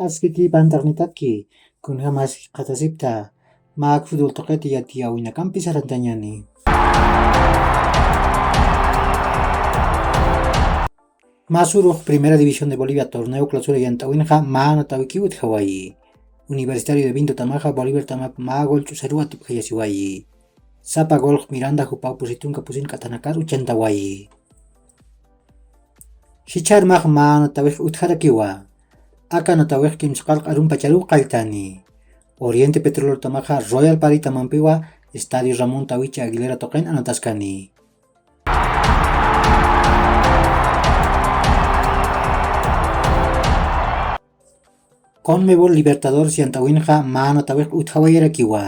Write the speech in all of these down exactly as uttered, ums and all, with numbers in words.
Askiki pantarnitaki, kunjamas qhatasipta, mak fútbol tuqiti yatiyawinakampi sarantañani. Masurux Primera División de Bolivia torneo clausura yant'awinxa mä anatawiki utjawayi. Universitario de Vinto tamaxa Bolívar tamap mä gol ch'usaruwa atipjayasiwayi. Sapa golx Miranda jupaw pusi tunka pusin k'athanakar uchantawayi. Jichharmax mä anatawix utjarakiwa. Aka anatawix kimsqar q'arumpacharuw qalltani. Oriente Petrolero tamaxa Royal Pari tamampiwa Estadio Ramón Tawichi Aguilera tuqin anataskani. Conmebol Libertadores yant'awinxa mä anatawix utjawayarakiwa.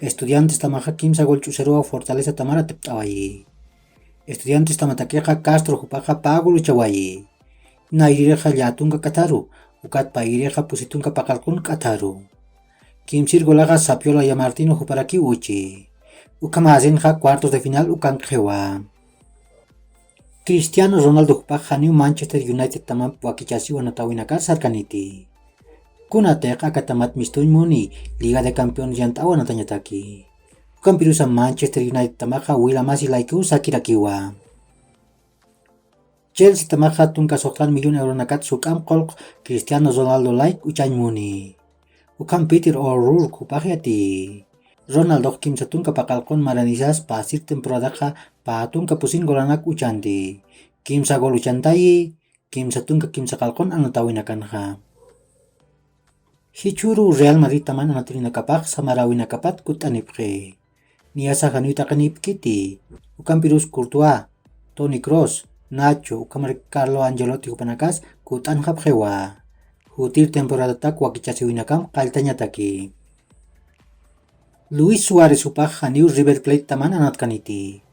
Estudiantes tamaxa kimsa gol ch'usaruwa Fortaleza tamar atipt'awayi. Estudiantes tamatakixa Castro jupaxa pä gol uchawayi. Nayririxa llätunka k'atharu, ukat payirixa pusi tunka paqallqun k'atharu. Kimsir golaxa Sapiola Yamartino juparakiw uchi. Ukhamäsinxa cuartos de final ukankxiwa. Cristiano Ronaldo jupax janiw Manchester United tamamp wakichasiw anatawinakar sarkaniti. Kunatix aka tamat mistuñ muni Liga de Campeones yant'aw anatañataki. Ukampirusa Manchester United tamaxa wilamasi laykuw sakirakiwa. Chelsea tamaxa tunka suxtan millón euronakat suk'amp qullq Cristiano Ronaldo layk uchañ muni. Ukham Peter O'Rourke jupax yati. Ronaldox kimsa tunka paqallqun maranisas pasir temporadaxa pä tunka pusin golanak uchanti. Kimsa gol uchantayi, kimsa tunka kimsa qallqun anatawinakanxa. Jichhüru Real Madrid taman anatirinakapax samaräwinakapat kutt'anipxi. Niyasa janiw taqinipkiti, ukampirus Courtois, Toni Kroos, Nacho, ukhamar Carlo Ancelotti jupanakas kutt'anxapxiwa. Jutir temporadatak wakichasiwinakamp qalltañataki. Luis Suárez jupax janiw River Plate taman anatkaniti.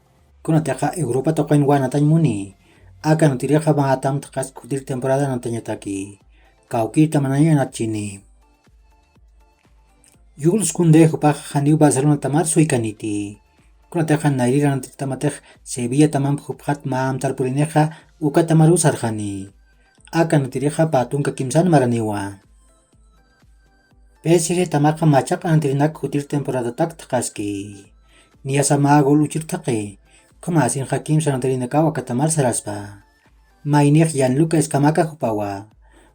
Kunatixa Europa tuqinwa anatañ muni. Aka anatirixa mä atam thaqhas jutir temporada anatañataki. Kawkïr tamanañ anatchini. Jules Koundé jupax janiw Barcelona tamar suykaniti. Kunatixa nayrir anatir tamatix Sevilla tamamp jupxat mä amtar purinixa uka tamaruw sarxani. Aka anatirixa pä tunka kimsan maraniwa. P S G tamaxa machaq anatirinak jutir temporadatak thaqhaski. Niyasa mä gol uchir thaqi. Ukhamäsinxa kimsa anatirinakaw aka tamar saraspa. Maynix Gianluca Scamacca jupawa.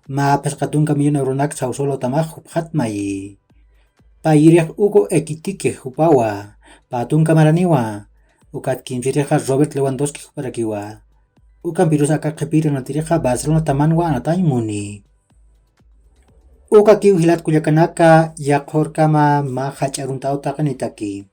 Mä phisqa tunka millón euronak Sassuolo tamax jupxat mayi. Payirix Hugo Ekitike jupawa. Pä tunka maraniwa. Ukat kimsirixa Robert Lewandowski juparakiwa. Ukampirus aka qhipir anatirixa Barcelona tamanwa anatañ muni. Ukakiw jilat kullakanaka, yaqhurkama mä jach'a aruntaw taqinitaki.